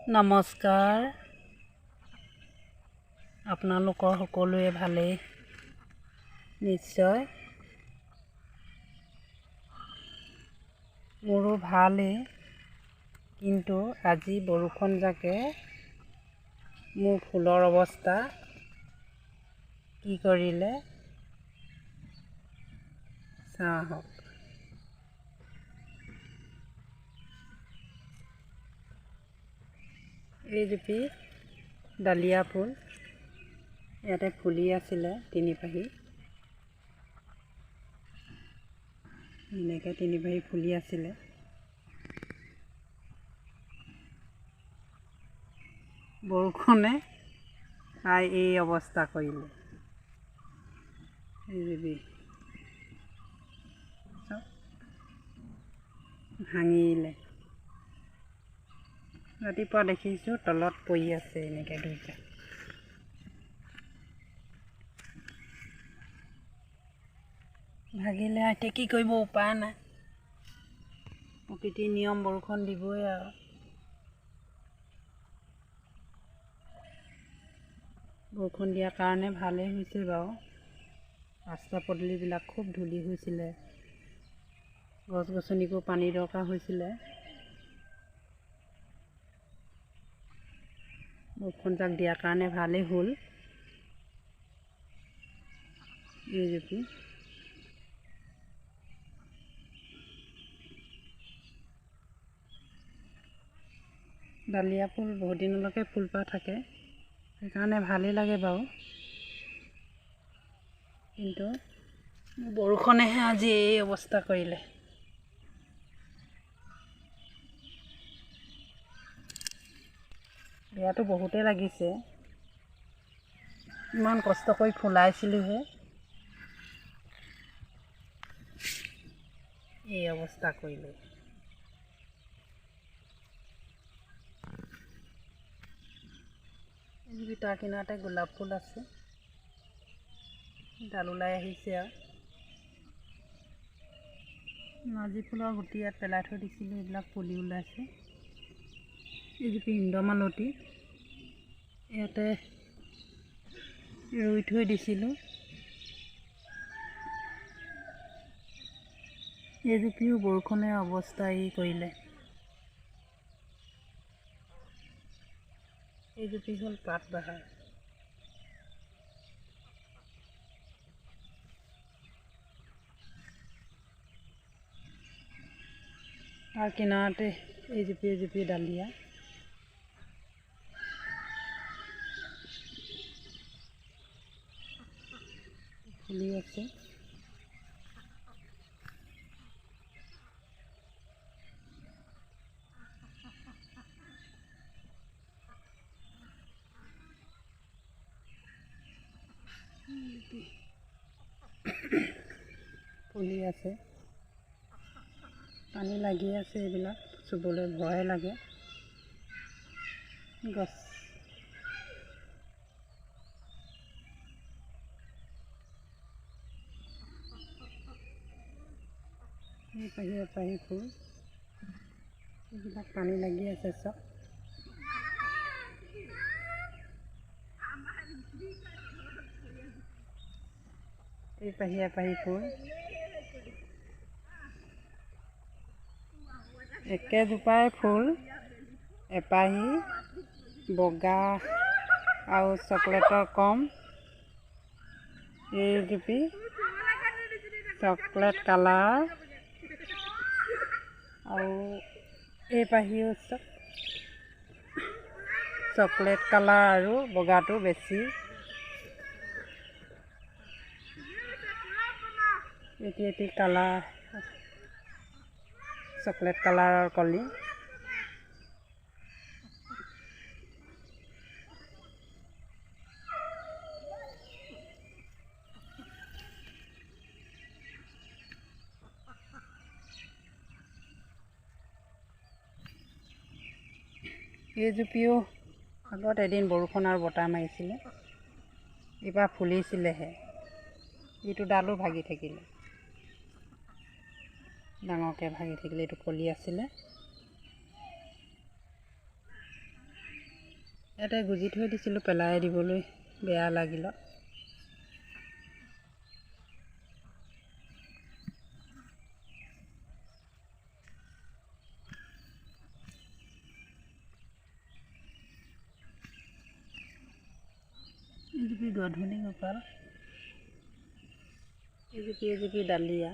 নমস্কাৰ, আপোনালোকৰ সকলোৱে ভালেই নিশ্চয়। মোৰো ভালেই, কিন্তু আজি বৰষুণজাকে মোৰ ফুলৰ অৱস্থা কি কৰিলে চাওঁ আহক। এইজুপি ডালিয়া ফুল ইয়াতে ফুলি আছিলে তিনি পাহি, এনেকৈ তিনি পাহি ফুলি আছিলে। বৰষুণে খাই এই অৱস্থা কৰিলে। এইজুপি চব ভাঙিলে। ৰাতিপুৱা দেখিছোঁ তলত পৰি আছে এনেকৈ দুইটা। ভাগিলে এতিয়া কি কৰিব, উপায় নাই। প্ৰকৃতিৰ নিয়ম, বৰষুণ দিবই আৰু। বৰষুণ দিয়াৰ কাৰণে ভালেই হৈছে বাৰু। ৰাস্তা পদূলিবিলাক খুব ধূলি হৈছিলে, গছ গছনিকো পানী দৰকাৰ হৈছিলে। বৰষুণজাক দিয়াৰ কাৰণে ভালেই হ'ল। এইজুপি ডালিয়া ফুল বহুত দিনলৈকে ফুলপাহ থাকে, সেইকাৰণে ভালেই লাগে বাৰু। কিন্তু বৰষুণেহে আজি এই অৱস্থা কৰিলে। বেয়াটো বহুতেই লাগিছে, ইমান কষ্ট কৰি ফুলাইছিলোঁহে, এই অৱস্থা কৰিলে। এই তাৰ কিনাৰতে গোলাপ ফুল আছে, ডাল ওলাই আহিছে আৰু। নাৰ্জী ফুলৰ গুটি ইয়াত পেলাই থৈ দিছিলোঁ, এইবিলাক পুলি ওলাইছে। এইজুপি ইন্দ্ৰমালতী ইয়াতে ৰুই থৈ দিছিলোঁ। এইজুপিও বৰষুণে অৱস্থা ই কৰিলে। এইজুপি হ'ল পাতবাহাৰ। তাৰ কিনাৰতে এইজুপি এজুপি ডালিয়া। ফুলি আছে। ফুলি আছে, পানী লাগি আছে, এইবিলাক চুবলৈ ভয়ে লাগে। গছ এপাহি এপাহি ফুল, এইবিলাক পানী লাগি আছে চব। এই পাহি এপাহি ফুল, একেজোপাই ফুল এপাহি, বগা আৰু চকলেটৰ কম। এইজুপি চকলেট কালাৰ আৰু এই পাহিও চকলেট কালাৰ আৰু বগাটো বেছি। এটি এটি কালাৰ, চকলেট কালাৰৰ কলি। এইজুপিও আগত এদিন বৰষুণ আৰু বতাহ মাৰিছিলে, এইবাৰ ফুলিছিলেহে, এইটো ডালো ভাগি থাকিলে, ডাঙৰকৈ ভাগি থাকিলে। এইটো কলি আছিলে। ইয়াতে গুজি থৈ দিছিলোঁ, পেলাই দিবলৈ বেয়া লাগিল। এজুপি গধূলি গোপাল, এজুপি এজুপি ডালিয়া।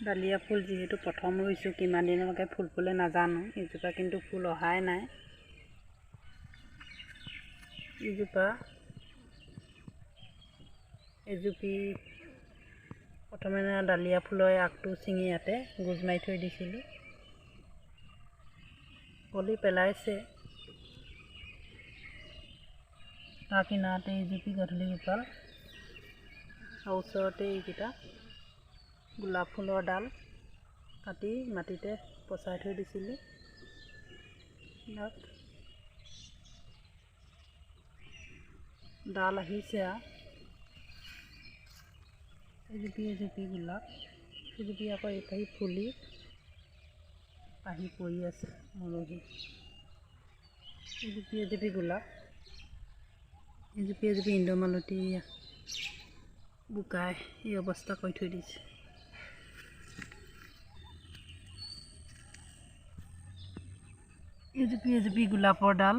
ডালিয়া ফুল যিহেতু প্ৰথম ৰুইছোঁ, কিমান দিনলৈকে ফুল ফুলে নাজানো। এইজোপা কিন্তু ফুল অহাই নাই। এইজোপা এজুপি প্ৰথমে ডালিয়া ফুলৰ আগটো ছিঙি ইয়াতে গোজ মাৰি থৈ দিছিলোঁ, কলি পেলাইছে। তাৰ কিনাৰতে এইজুপি গধূলি গোপাল আৰু ওচৰতে এইকেইটা গোলাপ ফুলৰ ডাল কাটি মাটিতে পচাই থৈ দিছিলোঁ। ডাল আহিছে আৰু। এজুপি এজুপি গোলাপ, এজুপি আকৌ এই ফুলি পাহি পৰি আছে মৰহি। এজুপি এজুপি গোলাপ, এজুপি এজুপি ইন্দ্ৰমালতী বোকাই এই অৱস্থা কৰি থৈ দিছে। এজুপি এজুপি গোলাপৰ ডাল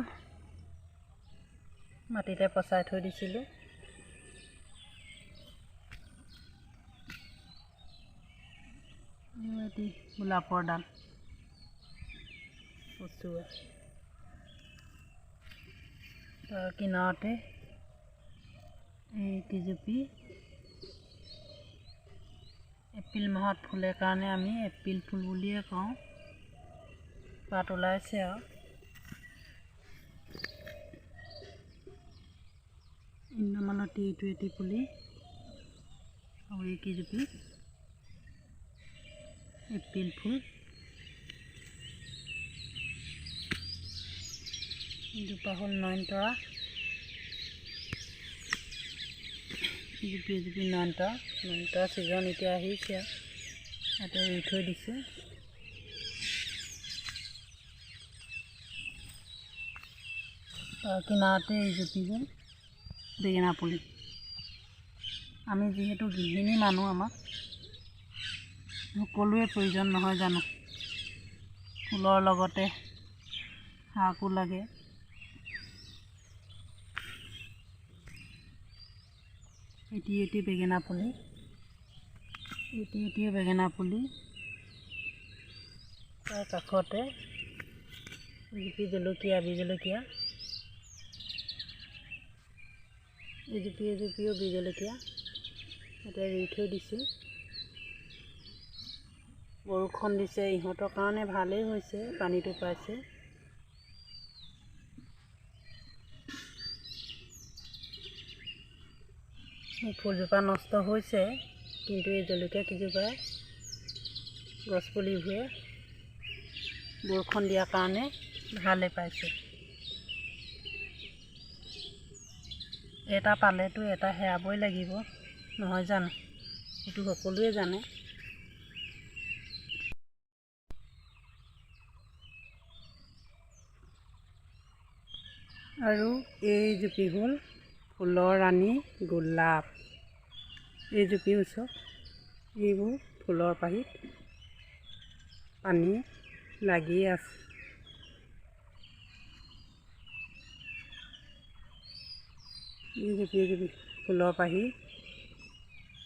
মাটিতে পচাই থৈ দিছিলোঁ। এটি গোলাপৰ ডাল পচোৱা। তাৰ কিনাৰতে এই কেইজুপি এপ্ৰিল মাহত ফুলে কাৰণে আমি এপ্ৰিল ফুল বুলিয়ে কওঁ। পাত ওলাইছে আৰু। ইন্দ্ৰমালতী এইটো এটি পুলি আৰু এই কেইজুপি এপ্ৰিল ফুল। এজোপা হ'ল নয়নতৰা, এজুপি এজুপি নয়নতৰা। নয়নতৰা ছিজন এতিয়া আহিছে আৰু, ইয়াতে ৰুই থৈ দিছোঁ। তাৰ কিনাৰতে এইজুপি হ'ল বেঙেনা পুলি। আমি যিহেতু গৃহিণী মানুহ, আমাক সকলোৱে প্ৰয়োজন নহয় জানো? ফুলৰ লগতে শাকো লাগে। এটি এটি বেঙেনা পুলি, এটি এটি বেঙেনা পুলি। তাৰ কাষতে এজুপি জলকীয়া, বি জলকীয়া, এজুপি এজুপিও বি জলকীয়া ইয়াতে ৰুই থৈ দিছোঁ। বৰষুণ দিছে, ইহঁতৰ কাৰণে ভালেই হৈছে, পানীটো পাইছে। ফুলজোপা নষ্ট হৈছে, কিন্তু এই জলকীয়া কেইজোপাই গছপুলিবোৰে বৰষুণ দিয়াৰ কাৰণে ভালে পাইছে। এটা পালেতো এটা হেৰাবই লাগিব, নহয় জানো? সেইটো সকলোৱে জানে। আৰু এই জুপি হ'ল ফুলৰ ৰাণী গোলাপ। এই জুপি ওচৰত এইবোৰ ফুলৰ পাহিত পানী লাগি আছে। এই জুপি জুপি ফুলৰ পাহি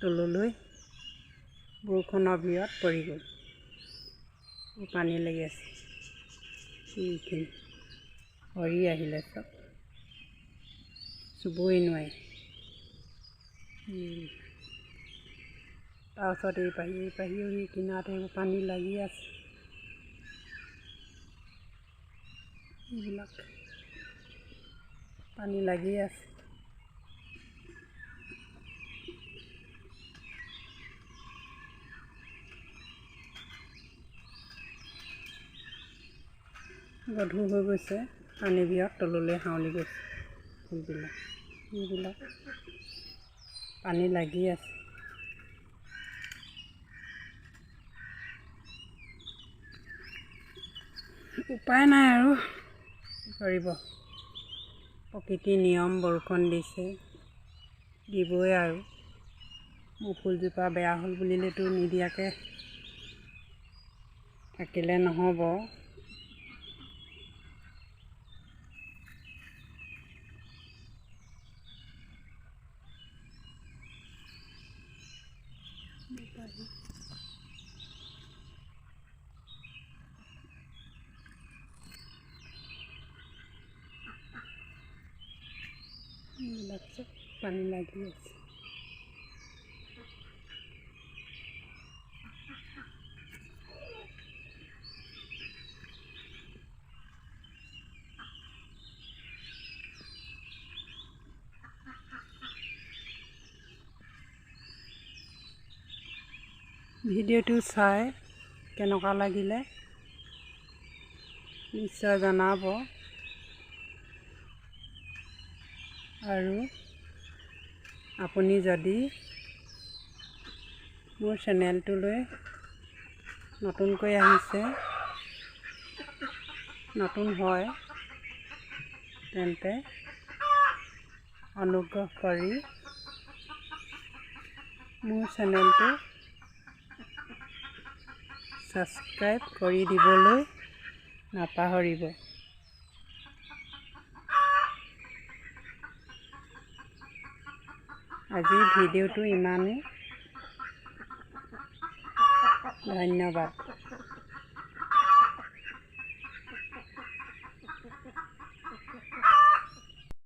তললৈ বৰষুণৰ ভিৰত পৰি গ'ল, পানী লাগি আছে। এইখিনি সৰি আহিলে, চব চুবই নোৱাৰি। তাৰপাছত এই পাহি, এই পাহিও সেই কিনাৰতে এইবোৰ পানী লাগি আছে। এইবিলাক পানী লাগি আছে। গধুৰ হৈ গৈছে, পানী বিয়াত তললৈ হাউলি গৈছে ফুলবিলাক। এইবিলাক পানী লাগি আছে। উপায় নাই আৰু কি কৰিব, প্ৰকৃতিৰ নিয়ম, বৰষুণ দিছে দিবই আৰু। মোৰ ফুলজোপা বেয়া হ'ল বুলিলেতো নিদিয়াকৈ থাকিলে নহ'ব। এইবিলাক চব পানী লাগি আছে। ভিডিঅ'টো চাই কেনেকুৱা লাগিলে নিশ্চয় জনাব আৰু আপুনি যদি মোৰ চেনেলটোলৈ নতুনকৈ আহিছে, নতুন হয়, তেন্তে অনুগ্ৰহ কৰি মোৰ চেনেলটো ছাবস্ক্ৰাইব কৰি দিবলৈ নাপাহৰিব। আজিৰ ভিডিঅ'টো ইমানেই, ধন্যবাদ।